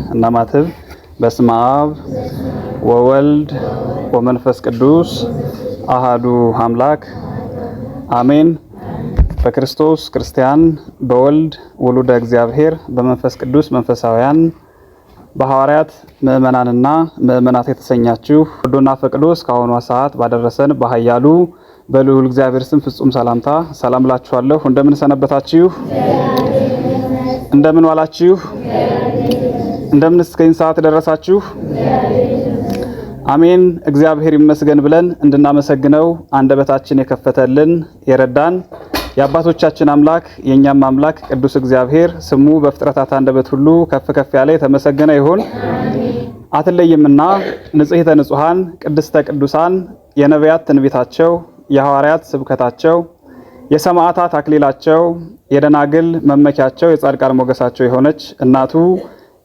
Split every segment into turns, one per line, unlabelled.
እናማትብ። በስመ አብ ወወልድ ወመንፈስ ቅዱስ አሃዱ አምላክ አሜን። በክርስቶስ ክርስቲያን፣ በወልድ ውሉደ እግዚአብሔር፣ በመንፈስ ቅዱስ መንፈሳውያን፣ በሐዋርያት ምእመናንና ምእመናት የተሰኛችሁ፣ ወዶና ፈቅዶ እስካሁኗ ሰዓት ባደረሰን በኃያሉ በልዑል እግዚአብሔር ስም ፍጹም ሰላምታ ሰላም እላችኋለሁ። እንደምን ሰነበታችሁ? እንደምን ዋላችሁ? እንደምን እስከዚህ ሰዓት ደረሳችሁ? አሜን። እግዚአብሔር ይመስገን ብለን እንድናመሰግነው አንደበታችን የከፈተልን የረዳን የአባቶቻችን አምላክ የእኛም አምላክ ቅዱስ እግዚአብሔር ስሙ በፍጥረታት አንደበት ሁሉ ከፍ ከፍ ያለ የተመሰገነ ይሁን። አትለይምና ንጽሕተ ንጹሐን ቅድስተ ቅዱሳን፣ የነቢያት ትንቢታቸው፣ የሐዋርያት ስብከታቸው፣ የሰማዕታት አክሊላቸው፣ የደናግል መመኪያቸው፣ የጻድቃን ሞገሳቸው የሆነች እናቱ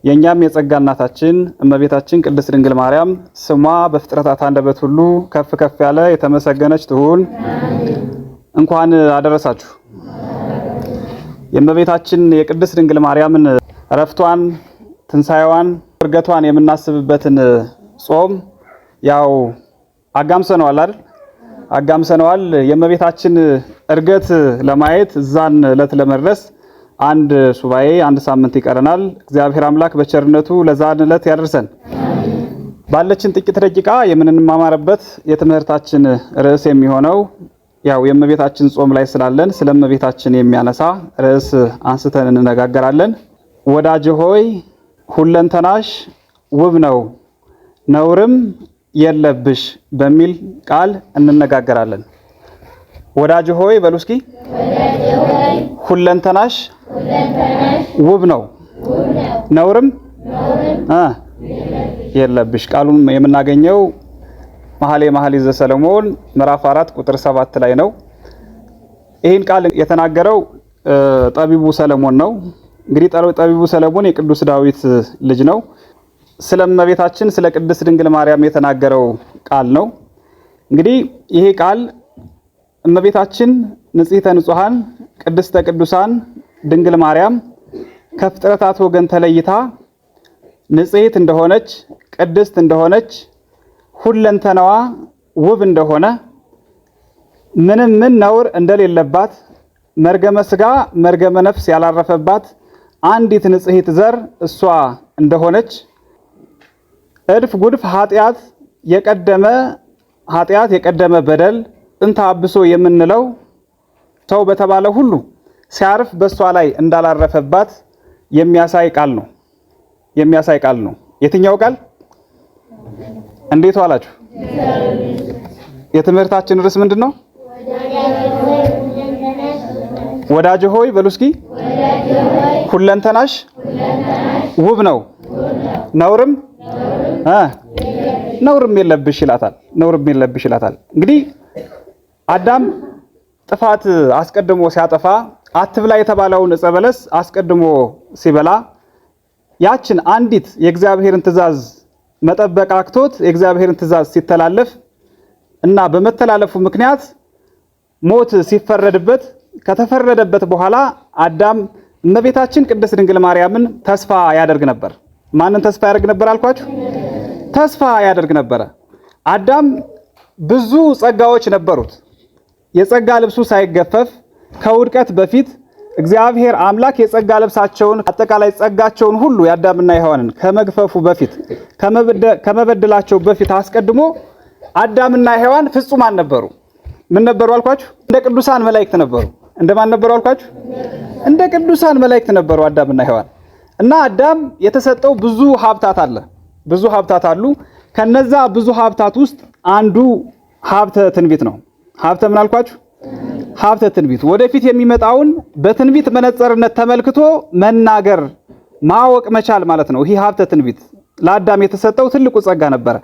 የእኛም የጸጋ እናታችን እመቤታችን ቅድስት ድንግል ማርያም ስሟ በፍጥረታት አንደበት ሁሉ ከፍ ከፍ ያለ የተመሰገነች ትሁን። እንኳን አደረሳችሁ። የእመቤታችን የቅድስት ድንግል ማርያምን እረፍቷን፣ ትንሣኤዋን፣ እርገቷን የምናስብበትን ጾም ያው አጋምሰነዋል አይደል? አጋምሰነዋል። የእመቤታችን እርገት ለማየት እዛን ዕለት ለመድረስ አንድ ሱባኤ አንድ ሳምንት ይቀረናል። እግዚአብሔር አምላክ በቸርነቱ ለዛን ዕለት ያደርሰን። ባለችን ጥቂት ደቂቃ የምንማማርበት የትምህርታችን ርዕስ የሚሆነው ያው የእመቤታችን ጾም ላይ ስላለን ስለ እመቤታችን የሚያነሳ ርዕስ አንስተን እንነጋገራለን። ወዳጅ ሆይ ሁለንተናሽ ውብ ነው ነውርም የለብሽ በሚል ቃል እንነጋገራለን። ወዳጅ ሆይ በሉ እስኪ። ሁለንተናሽ ውብ ነው ነውርም የለብሽ። ቃሉን የምናገኘው መኃልየ መኃልይ ዘሰሎሞን ምዕራፍ 4 ቁጥር 7 ላይ ነው። ይህን ቃል የተናገረው ጠቢቡ ሰለሞን ነው። እንግዲህ ጠቢቡ ሰለሞን የቅዱስ ዳዊት ልጅ ነው። ስለ እመቤታችን ስለ ቅድስት ድንግል ማርያም የተናገረው ቃል ነው። እንግዲህ ይሄ ቃል እመቤታችን ንጽሕተ ንጹሐን ቅድስተ ቅዱሳን ድንግል ማርያም ከፍጥረታት ወገን ተለይታ ንጽሕት እንደሆነች፣ ቅድስት እንደሆነች፣ ሁለንተናዋ ውብ እንደሆነ፣ ምንም ምን ነውር እንደሌለባት፣ መርገመ ሥጋ መርገመ ነፍስ ያላረፈባት አንዲት ንጽሕት ዘር እሷ እንደሆነች፣ እድፍ ጉድፍ ኃጢአት የቀደመ ኃጢአት የቀደመ በደል ጥንተ አብሶ የምንለው ሰው በተባለ ሁሉ ሲያርፍ በእሷ ላይ እንዳላረፈባት የሚያሳይ ቃል ነው። የሚያሳይ ቃል ነው። የትኛው ቃል? እንዴት ዋላችሁ? የትምህርታችን ርዕስ ምንድን ነው? ወዳጅ ሆይ በሉ እስኪ። ሁለንተናሽ ውብ ነው ነውርም ነውርም የለብሽ ይላታል። ነውርም የለብሽ ይላታል። እንግዲህ አዳም ጥፋት አስቀድሞ ሲያጠፋ፣ አትብላ የተባለውን ዕፀ በለስ አስቀድሞ ሲበላ፣ ያችን አንዲት የእግዚአብሔርን ትእዛዝ መጠበቅ አቅቶት የእግዚአብሔርን ትእዛዝ ሲተላለፍ እና በመተላለፉ ምክንያት ሞት ሲፈረድበት፣ ከተፈረደበት በኋላ አዳም እመቤታችን ቅድስት ድንግል ማርያምን ተስፋ ያደርግ ነበር። ማንን ተስፋ ያደርግ ነበር አልኳችሁ? ተስፋ ያደርግ ነበረ። አዳም ብዙ ጸጋዎች ነበሩት። የጸጋ ልብሱ ሳይገፈፍ ከውድቀት በፊት እግዚአብሔር አምላክ የጸጋ ልብሳቸውን አጠቃላይ ጸጋቸውን ሁሉ የአዳምና የሔዋንን ከመግፈፉ በፊት፣ ከመበደላቸው በፊት አስቀድሞ አዳምና ሔዋን ፍጹማን ነበሩ። ምን ነበሩ አልኳችሁ? እንደ ቅዱሳን መላእክት ነበሩ። እንደማን ነበሩ አልኳችሁ? እንደ ቅዱሳን መላእክት ነበሩ አዳምና ሔዋን። እና አዳም የተሰጠው ብዙ ሀብታት አለ። ብዙ ሀብታት አሉ። ከነዛ ብዙ ሀብታት ውስጥ አንዱ ሀብተ ትንቢት ነው። ሀብተ ምን አልኳችሁ? ሀብተ ትንቢት። ወደፊት የሚመጣውን በትንቢት መነጽርነት ተመልክቶ መናገር ማወቅ መቻል ማለት ነው። ይህ ሀብተ ትንቢት ለአዳም የተሰጠው ትልቁ ጸጋ ነበረ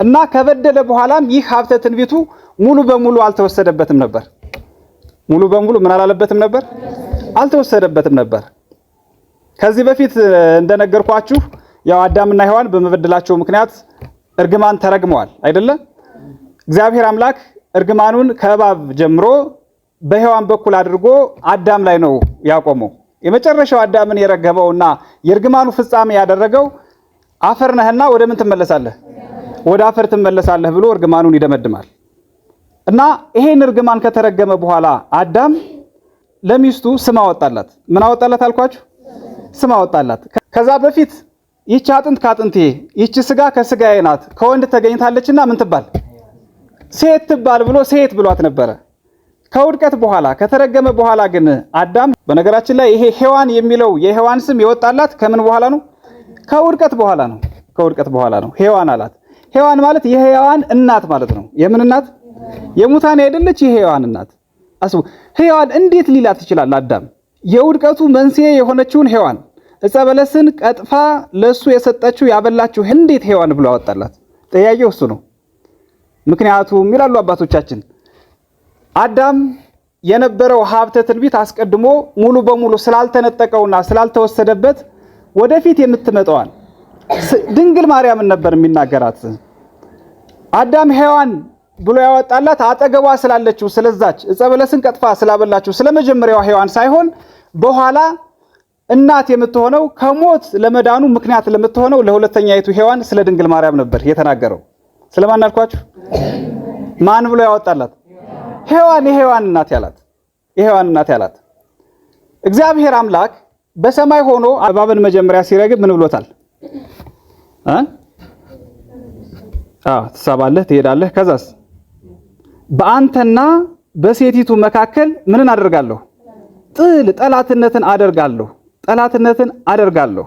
እና ከበደለ በኋላም ይህ ሀብተ ትንቢቱ ሙሉ በሙሉ አልተወሰደበትም ነበር። ሙሉ በሙሉ ምን አላለበትም ነበር? አልተወሰደበትም ነበር። ከዚህ በፊት እንደነገርኳችሁ ያው አዳምና ሔዋን በመበደላቸው ምክንያት እርግማን ተረግመዋል አይደለ? እግዚአብሔር አምላክ እርግማኑን ከእባብ ጀምሮ በሔዋን በኩል አድርጎ አዳም ላይ ነው ያቆመው። የመጨረሻው አዳምን የረገመውና የእርግማኑ ፍጻሜ ያደረገው አፈር ነህና ወደ ምን ትመለሳለህ? ወደ አፈር ትመለሳለህ ብሎ እርግማኑን ይደመድማል። እና ይሄን እርግማን ከተረገመ በኋላ አዳም ለሚስቱ ስም አወጣላት። ምን አወጣላት አልኳችሁ? ስም አወጣላት። ከዛ በፊት ይህች አጥንት ከአጥንቴ ይህች ስጋ ከስጋዬ ናት፣ ከወንድ ተገኝታለችና ምን ትባል? ሴት ትባል ብሎ ሴት ብሏት ነበረ። ከውድቀት በኋላ ከተረገመ በኋላ ግን አዳም፣ በነገራችን ላይ ይሄ ሔዋን የሚለው የሔዋን ስም የወጣላት ከምን በኋላ ነው? ከውድቀት በኋላ ነው። ከውድቀት በኋላ ነው ሔዋን አላት። ሔዋን ማለት የሔዋን እናት ማለት ነው። የምን እናት? የሙታን አይደለች፣ የሔዋን እናት። አስቡ። ሔዋን እንዴት ሊላት ይችላል አዳም? የውድቀቱ መንስኤ የሆነችውን ሔዋን፣ ዕፀ በለስን ቀጥፋ ለሱ የሰጠችው ያበላችው፣ እንዴት ሔዋን ብሎ አወጣላት? ጥያቄው እሱ ነው። ምክንያቱም ይላሉ አባቶቻችን፣ አዳም የነበረው ሀብተ ትንቢት አስቀድሞ ሙሉ በሙሉ ስላልተነጠቀውና ስላልተወሰደበት ወደፊት የምትመጣዋን ድንግል ማርያምን ነበር የሚናገራት። አዳም ሔዋን ብሎ ያወጣላት አጠገቧ ስላለችው ስለዛች ዕፀ በለስን ቀጥፋ ስላበላችው ስለመጀመሪያዋ ሔዋን ሳይሆን በኋላ እናት የምትሆነው፣ ከሞት ለመዳኑ ምክንያት ለምትሆነው ለሁለተኛይቱ ሔዋን ስለ ድንግል ማርያም ነበር የተናገረው። ስለማን አልኳችሁ? ማን ብሎ ያወጣላት? ሔዋን፣ የሔዋን እናት ያላት፣ የሔዋን እናት ያላት። እግዚአብሔር አምላክ በሰማይ ሆኖ እባብን መጀመሪያ ሲረግም ምን ብሎታል? እ አዎ፣ ትሳባለህ፣ ትሄዳለህ። ከዛስ በአንተና በሴቲቱ መካከል ምንን አደርጋለሁ? ጥል፣ ጠላትነትን አደርጋለሁ፣ ጠላትነትን አደርጋለሁ።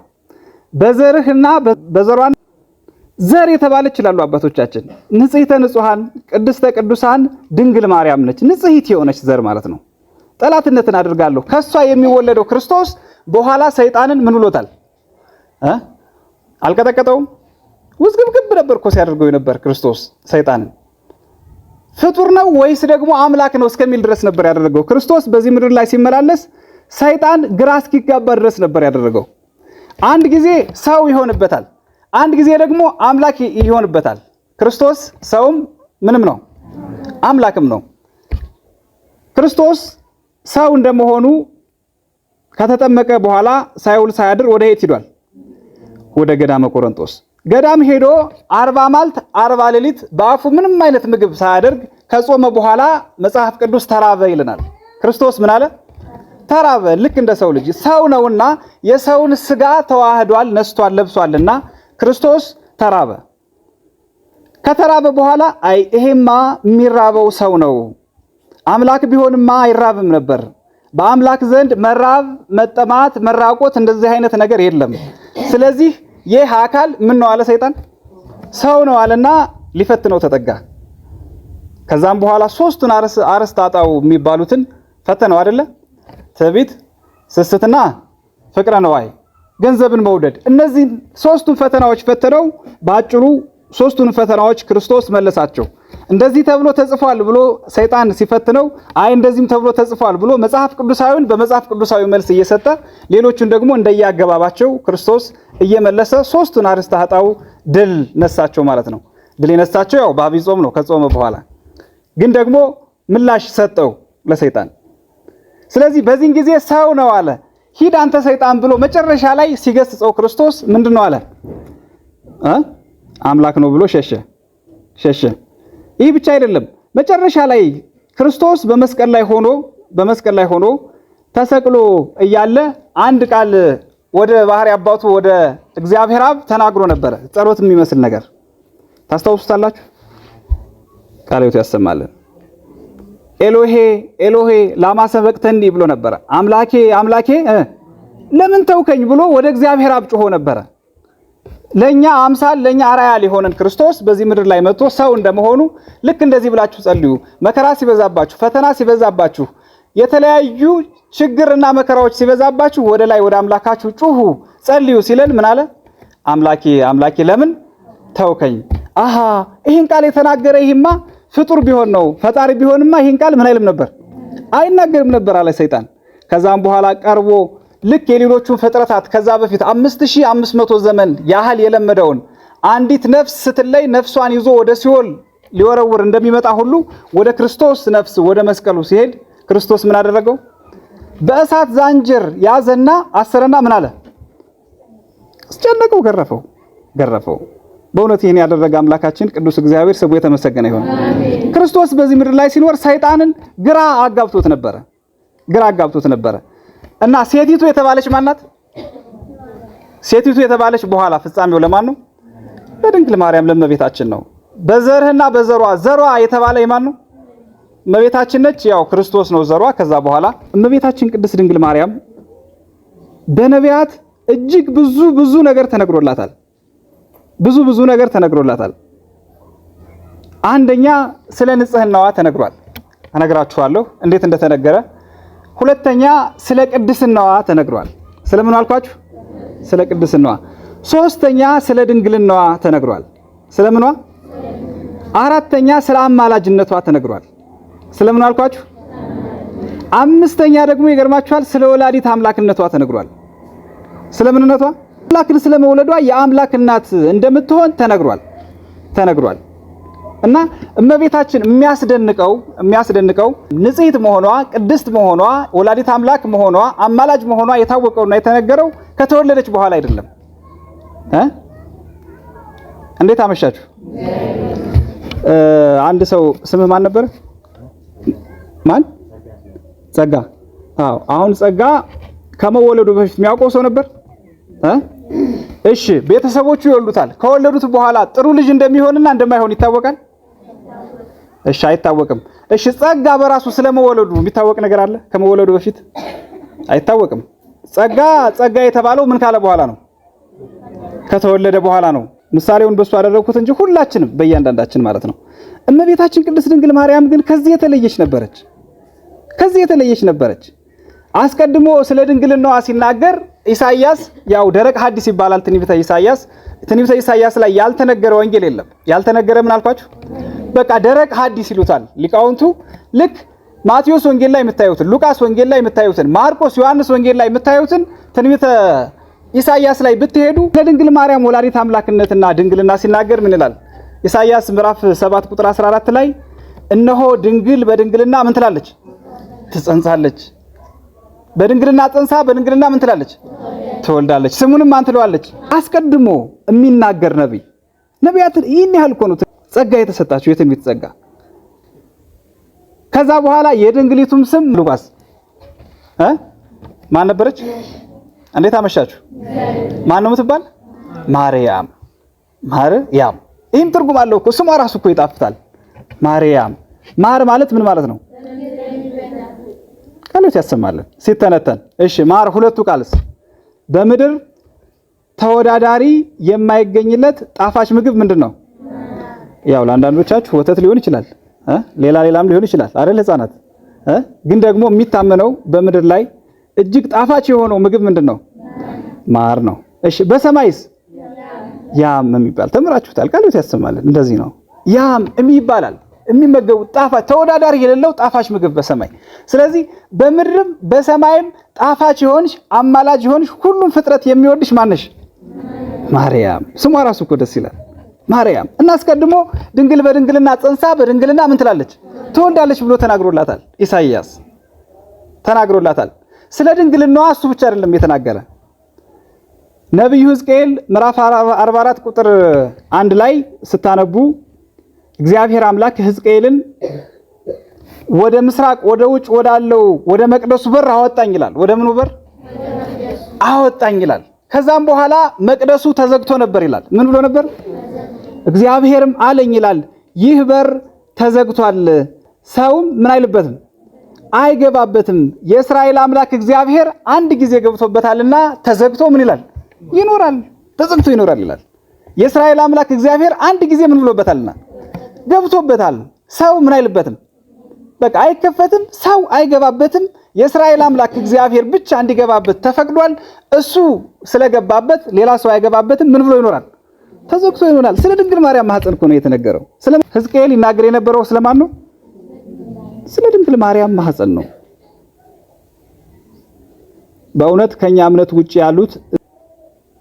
በዘርህና በዘሯን። ዘር የተባለች ይላሉ አባቶቻችን ንጽሕተ ንጹሐን ቅድስተ ቅዱሳን ድንግል ማርያም ነች። ንጽሕት የሆነች ዘር ማለት ነው። ጠላትነትን አደርጋለሁ። ከሷ የሚወለደው ክርስቶስ በኋላ ሰይጣንን ምን ብሎታል? አልቀጠቀጠውም? ውዝግብግብ ነበር እኮ ሲያደርገው የነበር ክርስቶስ ሰይጣንን። ፍጡር ነው ወይስ ደግሞ አምላክ ነው እስከሚል ድረስ ነበር ያደረገው። ክርስቶስ በዚህ ምድር ላይ ሲመላለስ ሰይጣን ግራ እስኪጋባ ድረስ ነበር ያደረገው። አንድ ጊዜ ሰው ይሆንበታል፣ አንድ ጊዜ ደግሞ አምላክ ይሆንበታል። ክርስቶስ ሰውም ምንም ነው፣ አምላክም ነው። ክርስቶስ ሰው እንደመሆኑ ከተጠመቀ በኋላ ሳይውል ሳያድር ወደ የት ሂዷል? ወደ ገዳመ ቆሮንቶስ። ገዳም ሄዶ 40 መዓልት 40 ሌሊት በአፉ ምንም አይነት ምግብ ሳያደርግ ከጾመ በኋላ መጽሐፍ ቅዱስ ተራበ ይለናል። ክርስቶስ ምን አለ? ተራበ። ልክ እንደ ሰው ልጅ ሰው ነውና የሰውን ስጋ ተዋህዷል፣ ነስቷል፣ ለብሷልና ክርስቶስ ተራበ። ከተራበ በኋላ አይ ይሄማ የሚራበው ሰው ነው፣ አምላክ ቢሆንማ አይራብም ነበር። በአምላክ ዘንድ መራብ፣ መጠማት፣ መራቆት እንደዚህ አይነት ነገር የለም። ስለዚህ ይህ አካል ምን ነው አለ ሰይጣን፣ ሰው ነው አለና ሊፈትነው ተጠጋ። ከዛም በኋላ ሶስቱን አርእስተ ኃጣውእ የሚባሉትን ፈተነው አይደለ? ትዕቢት፣ ስስትና ፍቅረ ነዋይ፣ ገንዘብን መውደድ። እነዚህን ሶስቱን ፈተናዎች ፈተነው። በአጭሩ ሶስቱን ፈተናዎች ክርስቶስ መለሳቸው። እንደዚህ ተብሎ ተጽፏል ብሎ ሰይጣን ሲፈትነው፣ አይ እንደዚህም ተብሎ ተጽፏል ብሎ መጽሐፍ ቅዱሳዊን በመጽሐፍ ቅዱሳዊ መልስ እየሰጠ፣ ሌሎቹን ደግሞ እንደየአገባባቸው ክርስቶስ እየመለሰ ሶስቱን አርእስተ ኃጣውእ ድል ነሳቸው ማለት ነው። ድል የነሳቸው ያው በዐቢይ ጾም ነው። ከጾመ በኋላ ግን ደግሞ ምላሽ ሰጠው ለሰይጣን። ስለዚህ በዚህን ጊዜ ሰው ነው አለ። ሂድ አንተ ሰይጣን ብሎ መጨረሻ ላይ ሲገስጸው ክርስቶስ ምንድን ነው አለ? አምላክ ነው ብሎ ሸሸ ሸሸ። ይህ ብቻ አይደለም። መጨረሻ ላይ ክርስቶስ በመስቀል ላይ ሆኖ ተሰቅሎ እያለ አንድ ቃል ወደ ባህሪ አባቱ ወደ እግዚአብሔር አብ ተናግሮ ነበረ። ጸሎት የሚመስል ነገር ታስታውሱታላችሁ? ቃለ ሕይወት ያሰማልን። ኤሎሄ ኤሎሄ ላማ ሰበቅተኒ ብሎ ነበረ። አምላኬ አምላኬ ለምን ተውከኝ ብሎ ወደ እግዚአብሔር አብ ጮሆ ነበረ። ለኛ አምሳል ለኛ አርአያ ሊሆነን ክርስቶስ በዚህ ምድር ላይ መጥቶ ሰው እንደመሆኑ ልክ እንደዚህ ብላችሁ ጸልዩ። መከራ ሲበዛባችሁ፣ ፈተና ሲበዛባችሁ፣ የተለያዩ ችግርና መከራዎች ሲበዛባችሁ ወደ ላይ ወደ አምላካችሁ ጩሁ፣ ጸልዩ ሲለን ምን አለ? አምላኬ አምላኬ ለምን ተውከኝ? አሃ፣ ይህን ቃል የተናገረ ይህማ ፍጡር ቢሆን ነው፣ ፈጣሪ ቢሆንማ ይህን ቃል ምን አይልም ነበር፣ አይናገርም ነበር አለ ሰይጣን። ከዛም በኋላ ቀርቦ ልክ የሌሎቹን ፍጥረታት ከዛ በፊት 5500 ዘመን ያህል የለመደውን፣ አንዲት ነፍስ ስትለይ ነፍሷን ይዞ ወደ ሲኦል ሊወረውር እንደሚመጣ ሁሉ ወደ ክርስቶስ ነፍስ ወደ መስቀሉ ሲሄድ ክርስቶስ ምን አደረገው? በእሳት ዛንጅር ያዘና አሰረና ምን አለ? አስጨነቀው፣ ገረፈው። ገረፈው። በእውነት ይህን ያደረገ አምላካችን ቅዱስ እግዚአብሔር ስሙ የተመሰገነ ይሁን። ክርስቶስ በዚህ ምድር ላይ ሲኖር ሰይጣንን ግራ አጋብቶት ነበረ። ግራ አጋብቶት ነበረ እና ሴቲቱ የተባለች ማናት? ሴቲቱ የተባለች በኋላ ፍጻሜው ለማን ነው? ለድንግል ማርያም ለእመቤታችን ነው። በዘርህና በዘሯ ዘሯ የተባለ የማን ነው? እመቤታችን ነች። ያው ክርስቶስ ነው ዘሯ። ከዛ በኋላ እመቤታችን ቅድስት ድንግል ማርያም በነቢያት እጅግ ብዙ ብዙ ነገር ተነግሮላታል። ብዙ ብዙ ነገር ተነግሮላታል። አንደኛ ስለ ንጽህናዋ ተነግሯል፣ እነግራችኋለሁ እንዴት እንደተነገረ። ሁለተኛ ስለ ቅድስናዋ ተነግሯል። ስለምን አልኳችሁ? ስለ ቅድስናዋ። ሶስተኛ ስለ ድንግልናዋ ተነግሯል። ስለምኗ? አራተኛ ስለ አማላጅነቷ ተነግሯል። ስለምን አልኳችሁ? አምስተኛ ደግሞ ይገርማችኋል፣ ስለ ወላዲት አምላክነቷ ተነግሯል። ስለምንነቷ? አምላክን ስለመውለዷ የአምላክ እናት እንደምትሆን ተነግሯል ተነግሯል። እና እመቤታችን የሚያስደንቀው ንጽሕት መሆኗ፣ ቅድስት መሆኗ፣ ወላዲት አምላክ መሆኗ፣ አማላጅ መሆኗ የታወቀውና የተነገረው ከተወለደች በኋላ አይደለም። እንዴት አመሻችሁ? አንድ ሰው ስምህ ማን ነበር? ማን? ጸጋ። አዎ፣ አሁን ጸጋ ከመወለዱ በፊት የሚያውቀው ሰው ነበር? እሺ፣ ቤተሰቦቹ ይወልዱታል። ከወለዱት በኋላ ጥሩ ልጅ እንደሚሆንና እንደማይሆን ይታወቃል? እሺ፣ አይታወቅም። እሺ፣ ጸጋ በራሱ ስለመወለዱ የሚታወቅ ነገር አለ? ከመወለዱ በፊት አይታወቅም። ጸጋ ጸጋ የተባለው ምን ካለ በኋላ ነው? ከተወለደ በኋላ ነው። ምሳሌውን በሱ አደረግኩት እንጂ ሁላችንም በእያንዳንዳችን ማለት ነው። እመቤታችን ቅድስት ድንግል ማርያም ግን ከዚህ የተለየች ነበረች። ከዚህ የተለየች ነበረች። አስቀድሞ ስለ ድንግልናዋ ሲናገር ኢሳይያስ፣ ያው ደረቅ ሐዲስ ይባላል ትንቢተ ኢሳይያስ። ትንቢተ ኢሳይያስ ላይ ያልተነገረ ወንጌል የለም። ያልተነገረ ምን አልኳችሁ? በቃ ደረቅ ሐዲስ ይሉታል ሊቃውንቱ። ልክ ማቴዎስ ወንጌል ላይ የምታዩትን፣ ሉቃስ ወንጌል ላይ የምታዩትን፣ ማርቆስ፣ ዮሐንስ ወንጌል ላይ የምታዩትን ትንቢተ ኢሳይያስ ላይ ብትሄዱ ለድንግል ማርያም ወላዲት አምላክነትና ድንግልና ሲናገር ምን ይላል? ኢሳይያስ ምዕራፍ 7 ቁጥር 14 ላይ እነሆ ድንግል በድንግልና ምን ትላለች? ትጸንሳለች። በድንግልና ጸንሳ በድንግልና ምን ትላለች? ትወልዳለች። ስሙንም ማን ትለዋለች? አስቀድሞ የሚናገር ነቢይ፣ ነቢያትን ይህን ያህል እኮ ነው ጸጋ የተሰጣቸው የትንቢት ጸጋ። ከዛ በኋላ የድንግሊቱም ስም ሉቃስ ማን ነበረች? እንዴት አመሻችሁ? ማን ነው የምትባል? ማርያም። ማርያም። ይህም ትርጉም አለው እኮ ስሟ ራሱ እኮ ይጣፍጣል። ማርያም። ማር ማለት ምን ማለት ነው? ቃሎት ያሰማለን ሲተነተን። እሺ ማር ሁለቱ ቃልስ በምድር ተወዳዳሪ የማይገኝለት ጣፋጭ ምግብ ምንድን ነው? ያው ለአንዳንዶቻችሁ ወተት ሊሆን ይችላል፣ ሌላ ሌላም ሊሆን ይችላል አይደል? ህፃናት ግን ደግሞ የሚታመነው በምድር ላይ እጅግ ጣፋጭ የሆነው ምግብ ምንድን ነው? ማር ነው። እሺ በሰማይስ ያም የሚባል ተምራችሁታል። ቃሎት ያሰማለን። እንደዚህ ነው ያም የሚባላል የሚመገቡት ጣፋጭ ተወዳዳሪ የሌለው ጣፋጭ ምግብ በሰማይ። ስለዚህ በምድርም በሰማይም ጣፋጭ የሆንሽ አማላጅ የሆንሽ ሁሉም ፍጥረት የሚወድሽ ማነሽ? ማርያም። ስሟ ራሱ እኮ ደስ ይላል። ማርያም። እና አስቀድሞ ድንግል በድንግልና ጸንሳ በድንግልና ምን ትላለች? ትወልዳለች ብሎ ተናግሮላታል። ኢሳይያስ ተናግሮላታል። ስለ ድንግልናዋ እሱ ብቻ አይደለም የተናገረ። ነቢዩ ሕዝቅኤል ምዕራፍ 44 ቁጥር 1 ላይ ስታነቡ እግዚአብሔር አምላክ ሕዝቅኤልን ወደ ምስራቅ ወደ ውጭ ወዳለው ወደ መቅደሱ በር አወጣኝ ይላል። ወደ ምኑ በር አወጣኝ ይላል። ከዛም በኋላ መቅደሱ ተዘግቶ ነበር ይላል። ምን ብሎ ነበር? እግዚአብሔርም አለኝ ይላል፣ ይህ በር ተዘግቷል፣ ሰውም ምን አይልበትም አይገባበትም። የእስራኤል አምላክ እግዚአብሔር አንድ ጊዜ ገብቶበታልና ተዘግቶ ምን ይላል? ይኖራል። ተዘግቶ ይኖራል ይላል። የእስራኤል አምላክ እግዚአብሔር አንድ ጊዜ ምን ብሎበታልና ገብቶበታል። ሰው ምን አይልበትም፣ በቃ አይከፈትም፣ ሰው አይገባበትም። የእስራኤል አምላክ እግዚአብሔር ብቻ እንዲገባበት ተፈቅዷል። እሱ ስለገባበት ሌላ ሰው አይገባበትም። ምን ብሎ ይኖራል? ተዘግቶ ይኖራል። ስለ ድንግል ማርያም ማህፀን እኮ ነው የተነገረው። ስለ ሕዝቅኤል ይናገር የነበረው ስለማን ነው? ስለ ድንግል ማርያም ማህፀን ነው። በእውነት ከኛ እምነት ውጪ ያሉት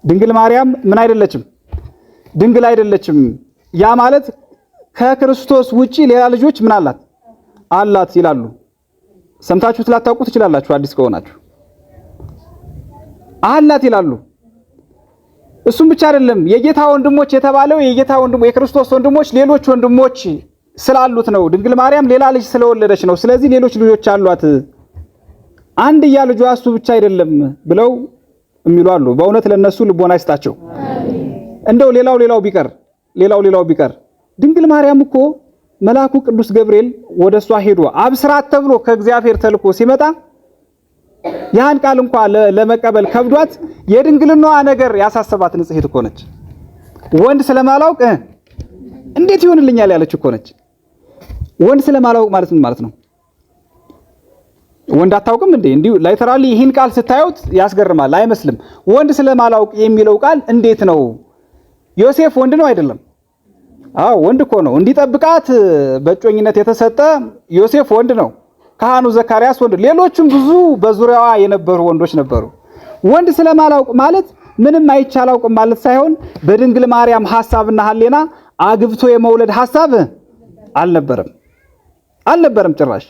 ድንግል ማርያም ምን አይደለችም? ድንግል አይደለችም። ያ ማለት ከክርስቶስ ውጪ ሌላ ልጆች ምን አላት አላት ይላሉ። ሰምታችሁት ላታውቁ ትችላላችሁ፣ አዲስ ከሆናችሁ አላት ይላሉ። እሱም ብቻ አይደለም፣ የጌታ ወንድሞች የተባለው የጌታ ወንድሞ የክርስቶስ ወንድሞች ሌሎች ወንድሞች ስላሉት ነው። ድንግል ማርያም ሌላ ልጅ ስለወለደች ነው። ስለዚህ ሌሎች ልጆች አሏት፣ አንድያ ልጇ እሱ ብቻ አይደለም ብለው የሚሉ አሉ። በእውነት ለነሱ ልቦና ይስጣቸው። እንደው ሌላው ሌላው ቢቀር ድንግል ማርያም እኮ መልአኩ ቅዱስ ገብርኤል ወደ እሷ ሄዶ አብስራት ተብሎ ከእግዚአብሔር ተልኮ ሲመጣ ያን ቃል እንኳ ለመቀበል ከብዷት የድንግልናዋ ነገር ያሳሰባት ንጽሕት እኮ ነች። ወንድ ስለማላውቅ እንዴት ይሆንልኛል ያለች እኮ ነች። ወንድ ስለማላውቅ ማለት ምን ማለት ነው? ወንድ አታውቅም እንዴ? እንዲሁ literally ይህን ቃል ስታዩት ያስገርማል፣ አይመስልም? ወንድ ስለማላውቅ የሚለው ቃል እንዴት ነው? ዮሴፍ ወንድ ነው አይደለም? አዎ ወንድ እኮ ነው። እንዲጠብቃት በእጮኝነት የተሰጠ ዮሴፍ ወንድ ነው። ካህኑ ዘካርያስ ወንድ፣ ሌሎችም ብዙ በዙሪያዋ የነበሩ ወንዶች ነበሩ። ወንድ ስለማላውቅ ማለት ምንም አይቼ አላውቅም ማለት ሳይሆን በድንግል ማርያም ሐሳብና ሕሊና አግብቶ የመውለድ ሐሳብ አልነበረም አልነበረም ጭራሽ።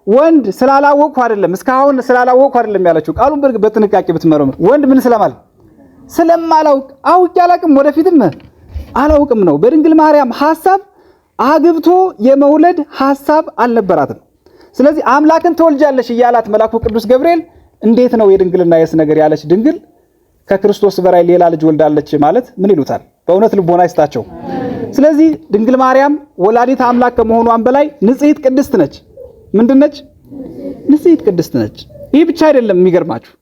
ወንድ ስላላወቅኩ አይደለም፣ እስካሁን ስላላወቅኩ አይደለም ያለችው። ቃሉን በጥንቃቄ ብትመረምር ወንድ ምን ስለማላውቅ አውቄ አላውቅም፣ ወደፊትም አላውቅም ነው። በድንግል ማርያም ሐሳብ አግብቶ የመውለድ ሐሳብ አልነበራትም። ስለዚህ አምላክን ትወልጃለሽ እያላት መልአኩ ቅዱስ ገብርኤል እንዴት ነው የድንግልና የስ ነገር ያለች ድንግል ከክርስቶስ በላይ ሌላ ልጅ ወልዳለች ማለት ምን ይሉታል? በእውነት ልቦና ይስጣቸው። ስለዚህ ድንግል ማርያም ወላዲት አምላክ ከመሆኗም በላይ ንጽሕት ቅድስት ነች። ምንድን ነች? ንጽሕት ቅድስት ነች። ይህ ብቻ አይደለም። የሚገርማችሁ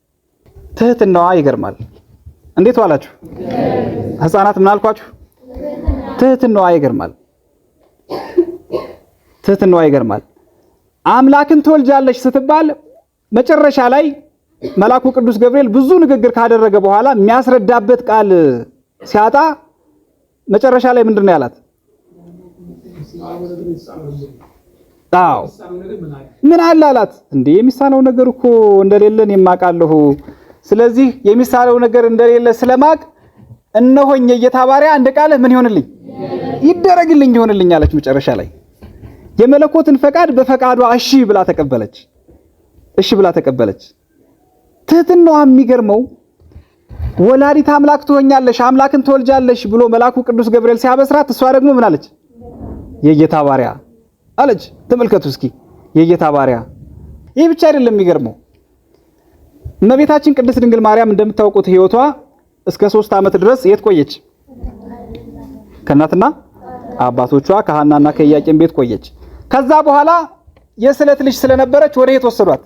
ትህትናዋ ይገርማል። እንዴት ዋላችሁ ሕፃናት? ምን አልኳችሁ? ትህትናዋ ይገርማል። ትህትናዋ ይገርማል። አምላክን ትወልጃለሽ ስትባል መጨረሻ ላይ መልአኩ ቅዱስ ገብርኤል ብዙ ንግግር ካደረገ በኋላ የሚያስረዳበት ቃል ሲያጣ መጨረሻ ላይ ምንድን ነው ያላት? አዎ ምን አለ አላት። እንዴ የሚሳነው ነገር እኮ እንደሌለን የማውቃለሁ። ስለዚህ የሚሳነው ነገር እንደሌለ ስለማቅ እነሆኝ የጌታ ባሪያ እንደ ቃልህ ምን ይሆንልኝ ይደረግልኝ ይሆንልኝ አለች። መጨረሻ ላይ የመለኮትን ፈቃድ በፈቃዷ እሺ ብላ ተቀበለች። እሺ ብላ ተቀበለች። ትህትናዋ የሚገርመው ወላዲት አምላክ ትሆኛለሽ፣ አምላክን ትወልጃለሽ ብሎ መልአኩ ቅዱስ ገብርኤል ሲያበስራት እሷ ደግሞ ምን አለች? የጌታ ባሪያ አለች። ተመልከቱ እስኪ የጌታ ባሪያ። ይህ ብቻ አይደለም የሚገርመው፣ እመቤታችን ቅድስት ድንግል ማርያም እንደምታውቁት ሕይወቷ እስከ 3 ዓመት ድረስ የት ቆየች? ከእናትና አባቶቿ ከሐናና ከኢያቄም ቤት ቆየች። ከዛ በኋላ የስለት ልጅ ስለነበረች ወደ የት ወሰዷት?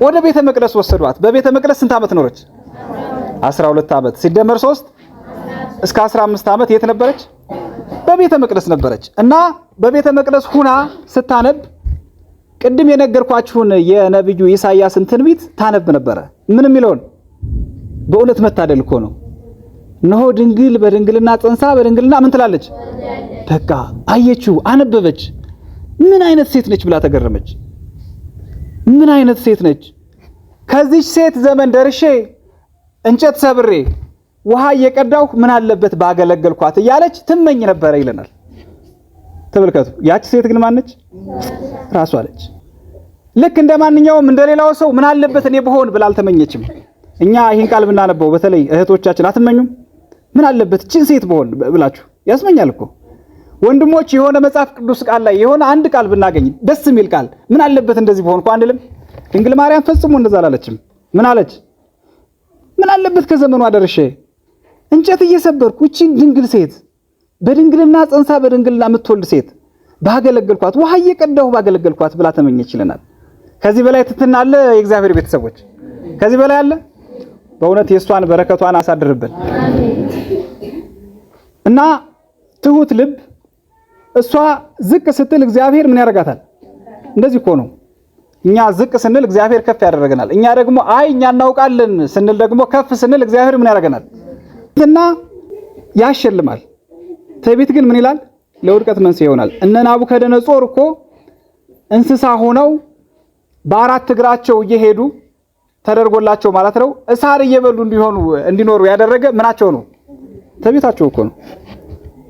ወደ ቤተ መቅደስ ወሰዷት። በቤተ መቅደስ ስንት ዓመት ኖረች? 12 ዓመት ሲደመር 3 እስከ 15 ዓመት የት ነበረች? በቤተ መቅደስ ነበረች። እና በቤተ መቅደስ ሁና ስታነብ ቅድም የነገርኳችሁን የነቢዩ ኢሳይያስን ትንቢት ታነብ ነበረ። ምን የሚለውን? በእውነት መታደል እኮ ነው። እነሆ ድንግል በድንግልና ጸንሳ በድንግልና ምን ትላለች? በቃ አየችው፣ አነበበች። ምን አይነት ሴት ነች ብላ ተገረመች። ምን አይነት ሴት ነች? ከዚች ሴት ዘመን ደርሼ እንጨት ሰብሬ ውሃ እየቀዳሁ ምን አለበት ባገለገልኳት እያለች ትመኝ ነበረ ይለናል። ተመልከቱ። ያቺ ሴት ግን ማነች? ራሷ አለች። ልክ እንደ ማንኛውም እንደሌላው ሰው ምን አለበት እኔ ብሆን ብላ አልተመኘችም። እኛ ይህን ቃል ብናነበው በተለይ እህቶቻችን አትመኙም? ምን አለበት እችን ሴት ብሆን ብላችሁ ያስመኛል እኮ። ወንድሞች የሆነ መጽሐፍ ቅዱስ ቃል ላይ የሆነ አንድ ቃል ብናገኝ ደስ የሚል ቃል ምን አለበት እንደዚህ ብሆን እኮ አንልም? ድንግል ማርያም ፈጽሞ እንደዛ አላለችም። ምን አለች? ምን አለበት ከዘመኗ ደርሼ እንጨት እየሰበርኩ እቺን ድንግል ሴት በድንግልና ጸንሳ በድንግልና የምትወልድ ሴት ባገለገልኳት፣ ውሃ እየቀዳሁ ባገለገልኳት ብላ ተመኘች ይለናል። ከዚህ በላይ ትትና አለ? የእግዚአብሔር ቤተሰቦች ከዚህ በላይ አለ? በእውነት የእሷን በረከቷን አሳድርብን እና ትሁት ልብ እሷ ዝቅ ስትል እግዚአብሔር ምን ያደርጋታል? እንደዚህ እኮ ነው። እኛ ዝቅ ስንል እግዚአብሔር ከፍ ያደርገናል። እኛ ደግሞ አይ እኛ እናውቃለን ስንል ደግሞ ከፍ ስንል እግዚአብሔር ምን ያደርገናል? እና ያሸልማል። ትዕቢት ግን ምን ይላል? ለውድቀት መንስኤ ይሆናል። እነ ናቡከደነጾር እኮ እንስሳ ሆነው በአራት እግራቸው እየሄዱ ተደርጎላቸው ማለት ነው እሳር እየበሉ እንዲሆኑ እንዲኖሩ ያደረገ ምናቸው ነው? ትዕቢታቸው እኮ ነው።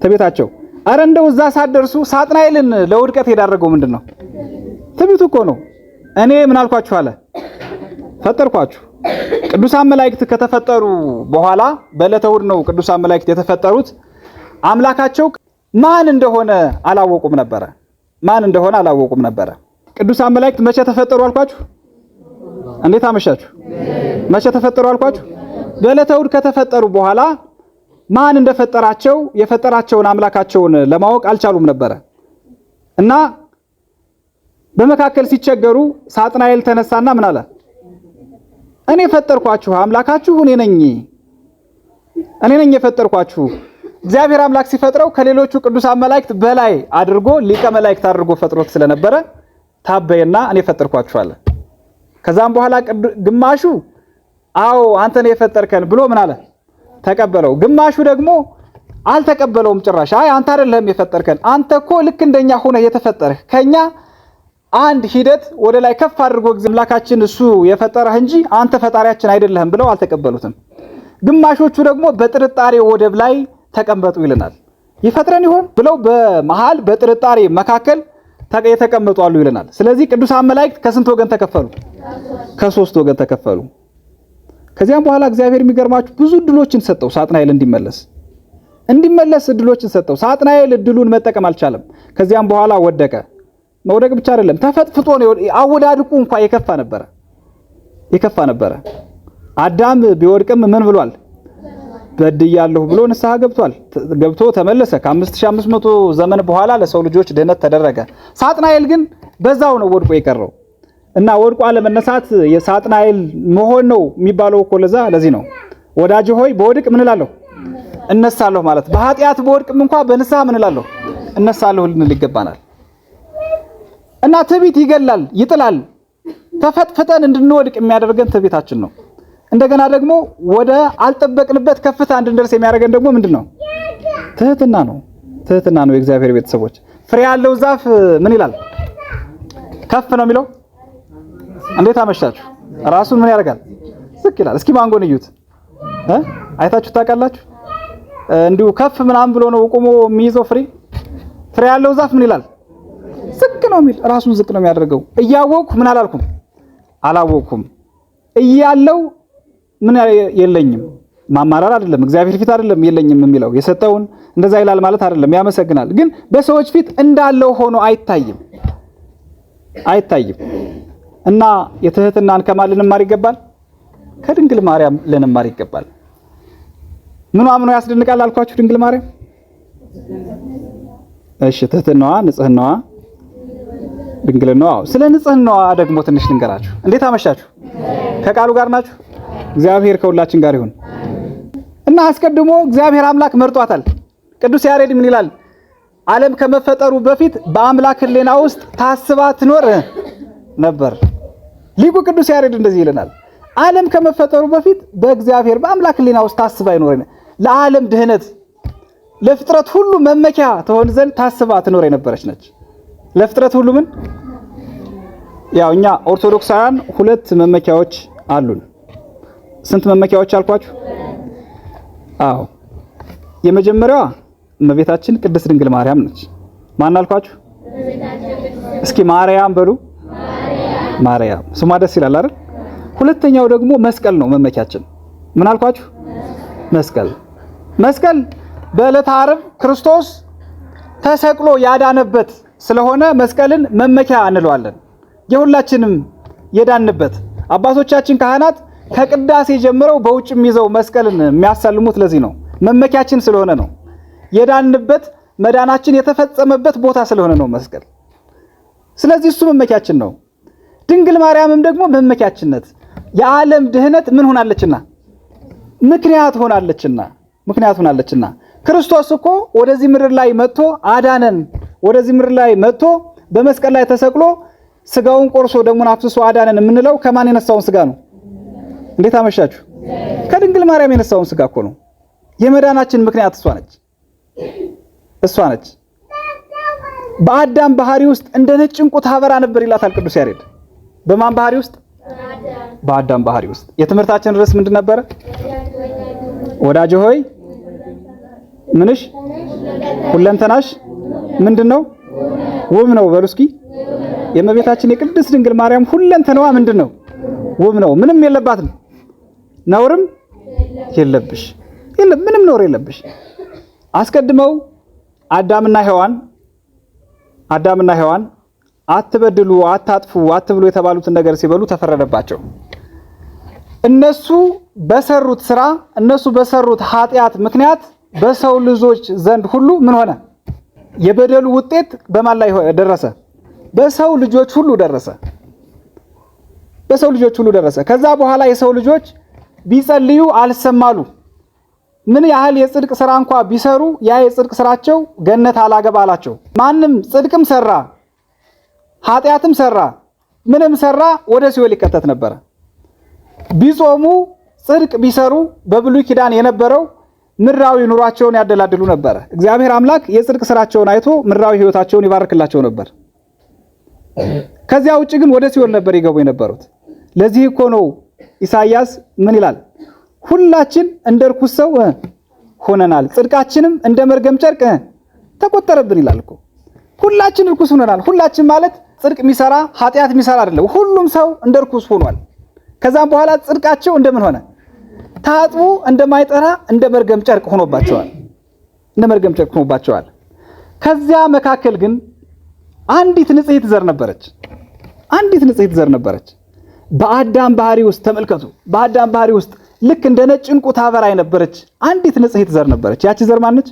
ትዕቢታቸው። አረ እንደው እዛ ሳትደርሱ ሳጥናኤልን ለውድቀት የዳረገው ምንድን ነው? ትዕቢቱ እኮ ነው። እኔ ምን አልኳችሁ አለ? ፈጠርኳችሁ። ቅዱሳን መላእክት ከተፈጠሩ በኋላ በዕለተ እሑድ ነው ቅዱሳን መላእክት የተፈጠሩት። አምላካቸው ማን እንደሆነ አላወቁም ነበረ። ማን እንደሆነ አላወቁም ነበረ። ቅዱሳን መላእክት መቼ ተፈጠሩ አልኳችሁ? እንዴት አመሻችሁ? መቼ ተፈጠሩ አልኳችሁ? በዕለተ እሑድ ከተፈጠሩ በኋላ ማን እንደፈጠራቸው የፈጠራቸውን አምላካቸውን ለማወቅ አልቻሉም ነበረ እና በመካከል ሲቸገሩ ሳጥናኤል ተነሳና ምን አለ? እኔ ፈጠርኳችሁ፣ አምላካችሁ እኔ ነኝ፣ እኔ ነኝ የፈጠርኳችሁ። እግዚአብሔር አምላክ ሲፈጥረው ከሌሎቹ ቅዱሳን መላእክት በላይ አድርጎ ሊቀ መላእክት አድርጎ ፈጥሮት ስለነበረ ታበየና እኔ ፈጠርኳችሁ አለ። ከዛም በኋላ ግማሹ አዎ አንተ ነህ የፈጠርከን ብሎ ምን አለ? ተቀበለው። ግማሹ ደግሞ አልተቀበለውም ጭራሽ። አይ አንተ አይደለህም የፈጠርከን፣ አንተ እኮ ልክ እንደኛ ሆነህ የተፈጠርህ ከኛ አንድ ሂደት ወደ ላይ ከፍ አድርጎ አምላካችን እሱ የፈጠረህ እንጂ አንተ ፈጣሪያችን አይደለህም ብለው አልተቀበሉትም። ግማሾቹ ደግሞ በጥርጣሬ ወደብ ላይ ተቀመጡ ይለናል። ይፈጥረን ይሆን ብለው በመሃል በጥርጣሬ መካከል የተቀመጡ አሉ ይለናል። ስለዚህ ቅዱሳን መላእክት ከስንት ወገን ተከፈሉ? ከሶስት ወገን ተከፈሉ። ከዚያም በኋላ እግዚአብሔር የሚገርማችሁ ብዙ እድሎችን ሰጠው ሳጥናኤል እንዲመለስ እድሎችን ሰጠው። ሳጥናኤል እድሉን መጠቀም አልቻለም። ከዚያም በኋላ ወደቀ። መውደቅ ብቻ አይደለም ተፈጥፍጦ ነው። አወዳድቁ እንኳ የከፋ ነበረ የከፋ ነበረ። አዳም ቢወድቅም ምን ብሏል? በድያለሁ ብሎ ንስሐ ገብቷል። ገብቶ ተመለሰ። ከ5500 ዘመን በኋላ ለሰው ልጆች ድህነት ተደረገ። ሳጥናኤል ግን በዛው ነው ወድቆ የቀረው እና ወድቆ አለመነሳት የሳጥናኤል መሆን ነው የሚባለው እኮ ለዛ ለዚህ ነው። ወዳጅ ሆይ በወድቅ ምን እላለሁ? እነሳለሁ ማለት በኃጢአት በወድቅም እንኳ በንስሐ ምን እላለሁ? እነሳለሁ ልንል ይገባናል። እና ትዕቢት ይገላል፣ ይጥላል። ተፈጥፍጠን እንድንወድቅ የሚያደርገን ትዕቢታችን ነው። እንደገና ደግሞ ወደ አልጠበቅንበት ከፍታ እንድንደርስ የሚያደርገን ደግሞ ምንድን ነው? ትህትና ነው። ትህትና ነው። የእግዚአብሔር ቤተሰቦች ፍሬ ያለው ዛፍ ምን ይላል? ከፍ ነው የሚለው። እንዴት አመሻችሁ? ራሱን ምን ያደርጋል? ዝቅ ይላል። እስኪ ማንጎን እዩት እ አይታችሁ ታውቃላችሁ? እንዲሁ ከፍ ምናምን ብሎ ነው ቆሞ የሚይዘው ፍሬ። ፍሬ ያለው ዛፍ ምን ይላል? ዝቅ ነው የሚል። ራሱን ዝቅ ነው የሚያደርገው። እያወቅኩ ምን አላልኩም? አላወቅኩም። እያለው ምን የለኝም። ማማረር አይደለም፣ እግዚአብሔር ፊት አይደለም የለኝም የሚለው የሰጠውን እንደዛ ይላል ማለት አይደለም፣ ያመሰግናል። ግን በሰዎች ፊት እንዳለው ሆኖ አይታይም አይታይም። እና የትህትናን ከማን ልንማር ይገባል? ከድንግል ማርያም ልንማር ይገባል። ምኗ ምኗ ያስደንቃል አልኳችሁ ድንግል ማርያም? እሺ ትህትናዋ፣ ንጽህናዋ፣ ድንግልናዋ። ስለ ንጽህናዋ ደግሞ ትንሽ ልንገራችሁ። እንዴት አመሻችሁ? ከቃሉ ጋር ናችሁ? እግዚአብሔር ከሁላችን ጋር ይሁን። እና አስቀድሞ እግዚአብሔር አምላክ መርጧታል። ቅዱስ ያሬድ ምን ይላል? ዓለም ከመፈጠሩ በፊት በአምላክ ሕሊና ውስጥ ታስባ ትኖር ነበር። ሊቁ ቅዱስ ያሬድ እንደዚህ ይለናል። ዓለም ከመፈጠሩ በፊት በእግዚአብሔር በአምላክ ሕሊና ውስጥ ታስባ ይኖር፣ ለዓለም ድህነት ለፍጥረት ሁሉ መመኪያ ትሆን ዘንድ ታስባ ትኖር የነበረች ነች። ለፍጥረት ሁሉ ምን ያው እኛ ኦርቶዶክሳውያን ሁለት መመኪያዎች አሉን። ስንት መመኪያዎች አልኳችሁ? አዎ የመጀመሪያዋ እመቤታችን ቅድስት ድንግል ማርያም ነች። ማን አልኳችሁ? እስኪ ማርያም በሉ። ማርያም ስሟ ደስ ይላል አይደል? ሁለተኛው ደግሞ መስቀል ነው መመኪያችን። ምን አልኳችሁ? መስቀል። መስቀል በዕለተ ዓርብ ክርስቶስ ተሰቅሎ ያዳነበት ስለሆነ መስቀልን መመኪያ እንለዋለን። የሁላችንም የዳንበት አባቶቻችን ካህናት ከቅዳሴ ጀምረው በውጭም ይዘው መስቀልን የሚያሳልሙት ለዚህ ነው። መመኪያችን ስለሆነ ነው። የዳንበት መዳናችን የተፈጸመበት ቦታ ስለሆነ ነው መስቀል። ስለዚህ እሱ መመኪያችን ነው። ድንግል ማርያምም ደግሞ መመኪያችን ናት። የዓለም ድህነት ምን ሆናለችና? ምክንያት ሆናለችና ምክንያት ሆናለችና። ክርስቶስ እኮ ወደዚህ ምድር ላይ መጥቶ አዳነን። ወደዚህ ምድር ላይ መጥቶ በመስቀል ላይ ተሰቅሎ ስጋውን ቆርሶ ደሙን አፍስሶ አዳነን የምንለው ከማን የነሳውን ስጋ ነው? እንዴት አመሻችሁ? ከድንግል ማርያም የነሳውን ስጋ እኮ ነው። የመዳናችን ምክንያት እሷ ነች፣ እሷ ነች። በአዳም ባህሪ ውስጥ እንደ ነጭ ዕንቁ ታበራ ነበር ይላታል ቅዱስ ያሬድ። በማን ባህሪ ውስጥ? በአዳም ባህሪ ውስጥ። የትምህርታችን ርዕስ ምንድን ነበረ? ወዳጄ ሆይ ምንሽ ሁለንተናሽ ምንድን ነው? ውብ ነው በሉ እስኪ። የእመቤታችን የቅድስት ድንግል ማርያም ሁለንተናዋ ምንድን ነው? ውብ ነው። ምንም የለባትም። ነውርም የለብሽ። የለም፣ ምንም ነውር የለብሽ። አስቀድመው አዳምና ሔዋን አዳምና ሔዋን አትበድሉ፣ አታጥፉ፣ አትብሉ የተባሉትን ነገር ሲበሉ ተፈረደባቸው። እነሱ በሰሩት ስራ፣ እነሱ በሰሩት ኃጢአት ምክንያት በሰው ልጆች ዘንድ ሁሉ ምን ሆነ? የበደሉ ውጤት በማን ላይ ደረሰ? በሰው ልጆች ሁሉ ደረሰ። በሰው ልጆች ሁሉ ደረሰ። ከዛ በኋላ የሰው ልጆች ቢጸልዩ አልሰማሉ። ምን ያህል የጽድቅ ስራ እንኳ ቢሰሩ ያ የጽድቅ ስራቸው ገነት አላገባ አላቸው። ማንም ጽድቅም ሰራ ኃጢአትም ሰራ ምንም ሰራ ወደ ሲኦል ይከተት ነበረ። ቢጾሙ፣ ጽድቅ ቢሰሩ በብሉይ ኪዳን የነበረው ምድራዊ ኑሯቸውን ያደላድሉ ነበረ። እግዚአብሔር አምላክ የጽድቅ ስራቸውን አይቶ ምድራዊ ሕይወታቸውን ይባርክላቸው ነበር። ከዚያ ውጭ ግን ወደ ሲኦል ነበር ይገቡ የነበሩት። ለዚህ እኮ ነው ኢሳይያስ ምን ይላል? ሁላችን እንደ ርኩስ ሰው ሆነናል፣ ጽድቃችንም እንደ መርገም ጨርቅ ተቆጠረብን ይላል እኮ። ሁላችን ርኩስ ሆነናል። ሁላችን ማለት ጽድቅ የሚሰራ ኃጢአት የሚሰራ አይደለም። ሁሉም ሰው እንደ ርኩስ ሆኗል። ከዛም በኋላ ጽድቃቸው እንደምን ሆነ? ታጥቦ እንደማይጠራ እንደ መርገም ጨርቅ ሆኖባቸዋል። እንደ መርገም ጨርቅ ሆኖባቸዋል። ከዚያ መካከል ግን አንዲት ንጽሕት ዘር ነበረች። አንዲት ንጽሕት ዘር ነበረች። በአዳም ባህሪ ውስጥ ተመልከቱ። በአዳም ባህሪ ውስጥ ልክ እንደ ነጭ ዕንቁ ታበራ የነበረች አንዲት ንጽሕት ዘር ነበረች። ያቺ ዘር ማነች?